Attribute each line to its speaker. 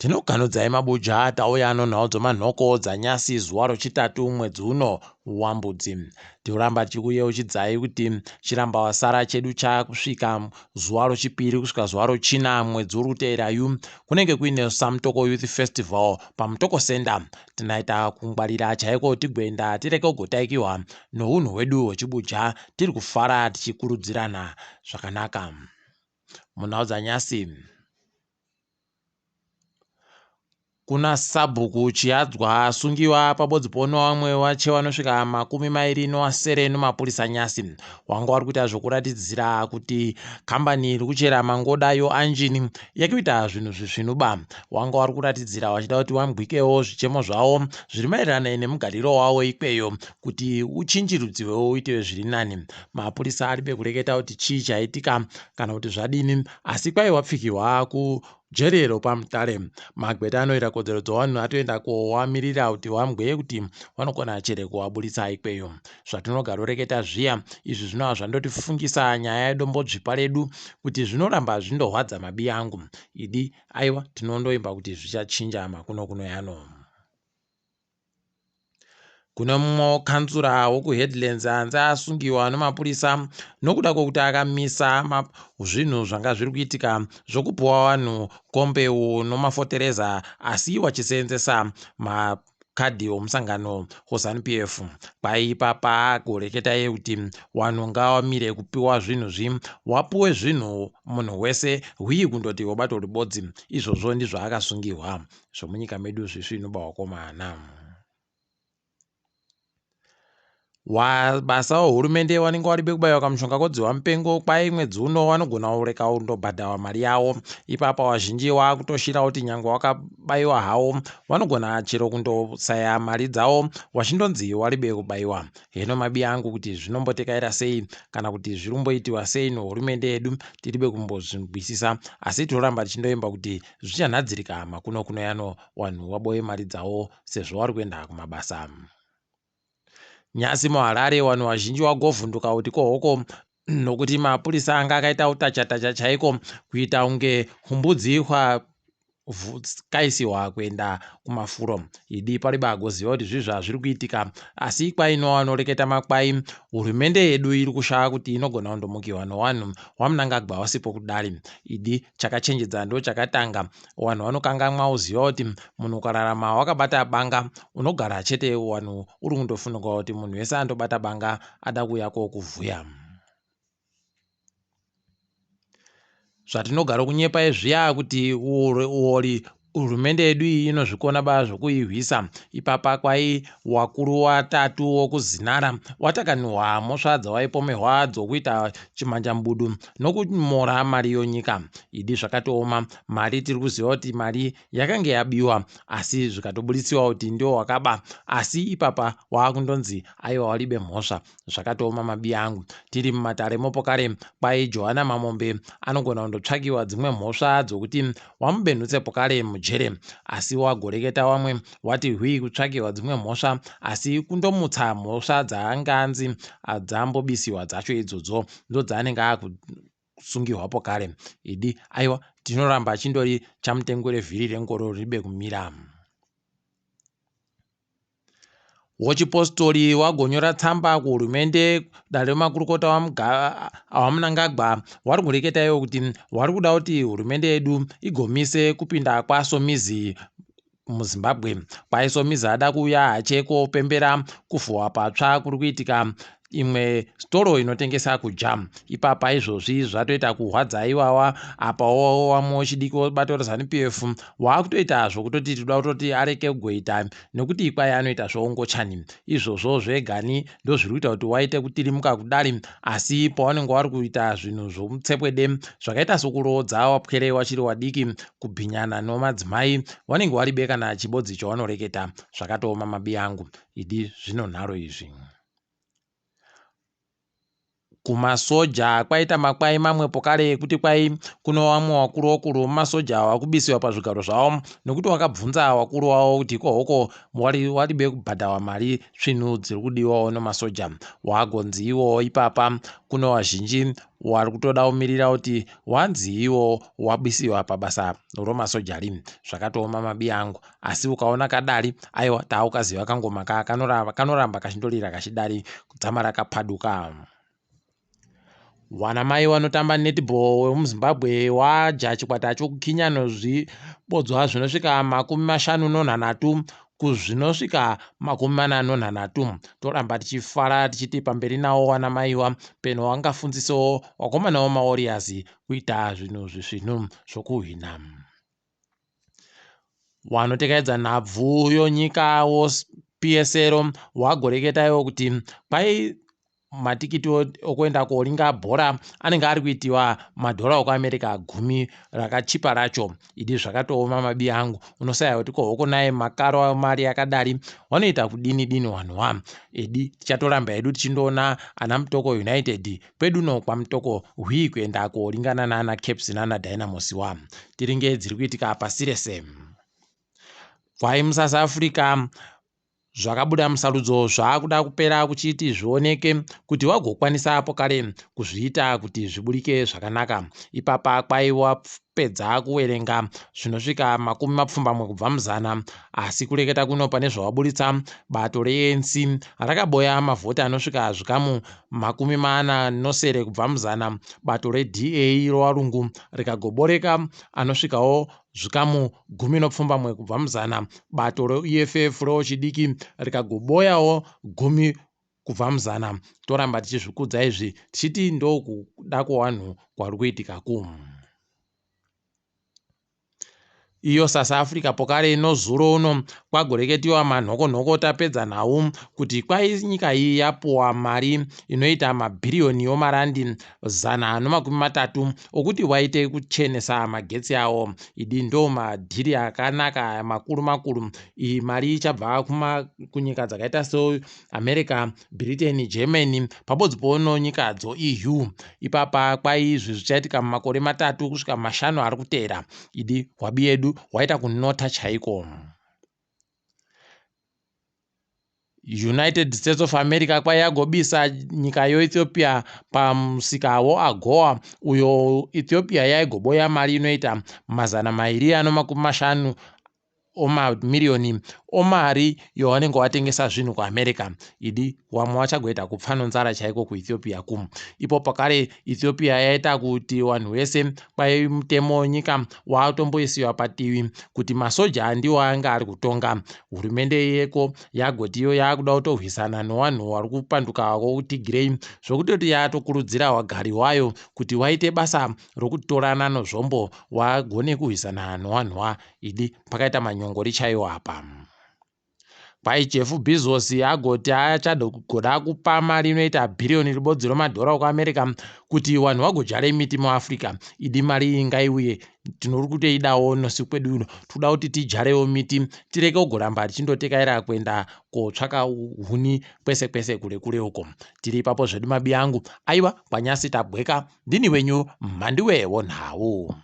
Speaker 1: Tinoganudzai mabuja tauya nonhau dzomanhoko dzanyasi zuva rochitatu mwedzi uno waMbudzi. Tinoramba tichikuyeuchidzai kuti chirambawasara chedu chakusvika zuva rochipiri kusvika zuva rochina mwedzi uri kuteera yu kunenge kuine Samutoko Youth Festival paMutoko Center. Tinaita kungwarira chaiko tigoenda tireke kugotaikiwa nohunhu hwedu hwechibuja tiri kufara tichikurudzirana zvakanaka. Munhau dzanyasi. Kuna sabhuku Chiadzwa asungiwa pabodzi pono vamwe vache vanosvika 25 nemapurisa nyasi wanga wari kuita zvokuratidzira kuti kambani iri kuchera mangoda yoanjini yakuita zvinhu zvisvinuba wanga wari kuratidzira vachida kuti vambwikewo zvichemo zvavo zviri maererano nemugariro wavo ikweyo kuti uchinjirudziwewo uitewe zviri nani mapurisa aribe kureketa kuti chii chaitika kana kuti zvadini asi kwai wapfikihwa kujeri ropaMutare. Magweta anoita kodzero dzevanhu atoenda kowamirira kuti wamgweye kuti vanokona chere kuwaburitsa ikweyo. Zvatinogaroreketa zviya izvi zvinova zvandotifungisa nyaya yedombodzvipa redu kuti zvinoramba zvindohwadza mabi angu. Idi aiwa tinondoimba kuti zvichachinja makuno kuno yano. Kune mumwe kanzura wekuHeadlands anzi asungiwa nemapurisa nokuda kwekuti akamisa zvinhu zvanga zviri kuitika zvokupiwa vanhu kombeu nomafotereza asi wachiseenzesa makadhi omusangano weZanu PF. Kwai ipapa kureketa iye kuti vanhu ngavamire kupiwa zvinhu zvi wapuwe zvinhu munhu wese hwii kundoti webato ribodzi izvozvo ndizvo akasungirwa. Zvomunyika medu zvisvinu bawakomana. Wabasa wehurumende wanenge waribe kubaiwa kamushonga kodziwa mupengo kwai mwedzi uno wanogona kureka kundobhadharwa mari yawo ipapa wazhinji wakutoshira kuti nyangwe wakabaiwa hawo wanogona chero kundosaya mari dzawo wachindonzi waribe kubaiwa heno mabi angu kuti zvinombotekaira sei kana kuti zviri kumboitiwa sei nehurumende yedu tiribe kumbozvinzwisisa asi tinoramba tichindoimba kuti Zvichanhadzirika makuno kuno yano wanhu waboye mari dzawo sezvo wari kuenda kumabasa. Nyasi muHarare wanhu wazhinji wagovhunduka kuti kohoko nokuti mapurisa anga akaita utachatacha chaiko kuita kunge humbudzi hwakaisiwa kuenda kumafuro. Idi pariba agoziva kuti zvii zvazviri kuitika asi kwaino anoreketa makwai hurumende yedu iri kushaya kuti inogona kundomukiwa nowanhu waMnangagwa wasipo kudari. Idi chakachenjedza ndochakatanga wanhu wanokangamwa uziva kuti munhu ukararama wakabata banga unogara chete wanhu uri kundofunga kuti munhu wese andobata banga ada kuuya kokuvhuya zvatinogara kunyepa zviya kuti uori hurumende yedu iyi inozvikona ba zvokuihwisa ipapa kwai wakuru watatu wokuzinara watakanihwa mhosva dzawaipomehwa dzokuita chimanjambudu nokumora mari yonyika idi zvakatooma mari tiri kuziva kuti mari yakange yabiwa asi zvikatoburisiwa kuti ndiwo wakaba asi ipapa waakundonzi aiwa walibe mhosva zvakatooma mabi angu tiri mumatare mopokare kwai Johana Mamombe anogona kundotsvakiwa dzimwe mhosva dzokuti wamubenhutse pokare mujere asi wagoreketa wamwe wati hwii kutsvakiwa dzimwe mhosva asi kundomutsa mhosva dzaanganzi dzambobisiwa dzacho idzodzo ndodzaanenge akusungirwa pokare idi aiwa tinoramba chindori chamutengwere vhiri rengoro ribe kumira Wechipositori wagonyora tsamba kuhurumende dare remakurukota waMnangagwa wari kureketa iwo kuti wari kuda kuti hurumende yedu igomise kupinda kwaSomizi muZimbabwe. KwaiSomizi ada kuuya hache kopembera kuvhuwa patsva kuri kuitika imwe storo inotengesa kudya ipapa izvozvi zvatoita kuhwadza iwawa apawo wamwe wechidiki webato reZanu PF waakutoita zvokutoti tinoda kutoti areke kugoita nekuti kwai anoita zvoungochani izvozvo zvegani ndozviri kuita kuti waite kutirimuka kudari asi pawanenge wari kuita zvinhu zvomutsepwede zvakaita sokuroodza wapwere wachiri wadiki kubhinyana nomadzimai wanenge waribe kana chibodzi chawanoreketa zvakatooma mabi angu idi zvinonharo izvi. Kumasoja kwaita makwai mamwe pokare ekuti kwai kuno vamwe wakuru wakuru vemumasoja wakubisiwa pazvigaro zvavo nokuti wakabvunza wakuru wavo kuti iko hoko waribe kubhadhawa mari svinu dziri kudiwawo nemasoja wagonzi iwo ipapa kuno wazhinji wari kutoda kumirira kuti wanzi iwo wabisiwa pabasa romasoja ri zvakatooma mabi angu asi ukaona kadari aiwa taaukaziva kangoma ka kanoramba kachindorira kachidari kudzamara kapaduka. Wanamai wanotamba netball wemuZimbabwe waja chikwata chokuKenya nozvibodzwa zvinosvika 53 kuzvinosvika 43. Toramba tichifara tichiti pamberi nawo wanamaiwa peno wangafundzisewo wakomana wemaWarriors kuita zvinhu zvisvinu zvokuhwina. Wanotekaidza nhabvu yonyika woPSL wagoreketa iwo kuti kwai matikiti okuenda koringa bhora anenge ari kuitiwa madhora okuAmerica 10 rakachipa racho. Idi zvakatooma mabi angu, unosaya kuti kohoko naye makaro mari yakadari wanoita kudini dini wanhu wa edi. Tichatoramba hedu tichindoona ana Mutoko United kwedu no kwaMutoko hwii kuenda koringana naana Caps naana Dynamos wa tiringe dziri kuitika pasi rese. Kwai muSouth Africa zvakabuda musarudzo zvaakuda kupera kuchiti zvioneke kuti wagokwanisa pokare kuzviita kuti zviburike zvakanaka. Ipapa kwai wapedza kuwerenga zvinosvika 70 kubva muzana, asi kureketa kuno pane zvawaburitsa bato reANC rakaboya mavhoti anosvika zvikamu 47 kubva muzana, bato reDA rowarungu rikagoboreka anosvikawo zvikamu 17 kubva muzana, bato reEFF rochidiki rikagoboyawo 10 kubva muzana. Toramba tichizvikudza izvi tichiti ndokuda kwevanhu kwari kuitika ku iyo South Africa pokare nozuro uno kwagoreketiwa manhokonhoko tapedza nhau kuti kwai nyika iyi yapuwa mari inoita mabhiriyoni omarandi 130 okuti waite kuchenesa magetsi awo. Idi ndo madhiri akanaka makuru makuru. Iyi mari ichabva kunyika dzakaita seAmerica, Britain, Germany pabodzi pono nyika dzoEU. Ipapa kwai izvi zvichaitika mumakore 3 kusvika 5 ari kuteera. Idi hwabi yedu hwaita kunota chaiko. United States of America kwai yagobisa nyika yoEthiopia pamusika woAgoa uyo Ethiopia yaigoboya mari inoita 250 omamiriyoni omari yowanenge watengesa zvinhu kuAmerica. Idi wamwe wachagoita kupfa nonzara chaiko kuEthiopia ku. Ipo pakare Ethiopia yaita kuti vanhu vese kwai mutemo wenyika watomboisiwa pativi kuti masoja andiwo anga ari kutonga. Hurumende yeko yagotiyo yakuda kutorwisana nevanhu vari kupanduka vokuTigray zvokutoti yatokurudzira wagari wayo kuti waite basa rokutorana nozvombo wagone kurwisana nevanhu. Idi pakaita manyongori chaiwo apa. Kwai Jeff Bezos agoti achagoda kupa mari inoita bhiriyoni ribodzi romadhora okuAmerica kuti vanhu vagodyare miti muAfrica. Idi mari iyi ngaiuye, tinori kutoidawo nosi kwedu uno. Toda kuti tidyarewo miti tireke kugoramba tichindotekaira kuenda kotsvaka huni kwese kwese kure kure uko. Tiri ipapo zvedu mabi angu. Aiwa kwanyasi tabweka, ndini wenyu Mhanduwe wonhau.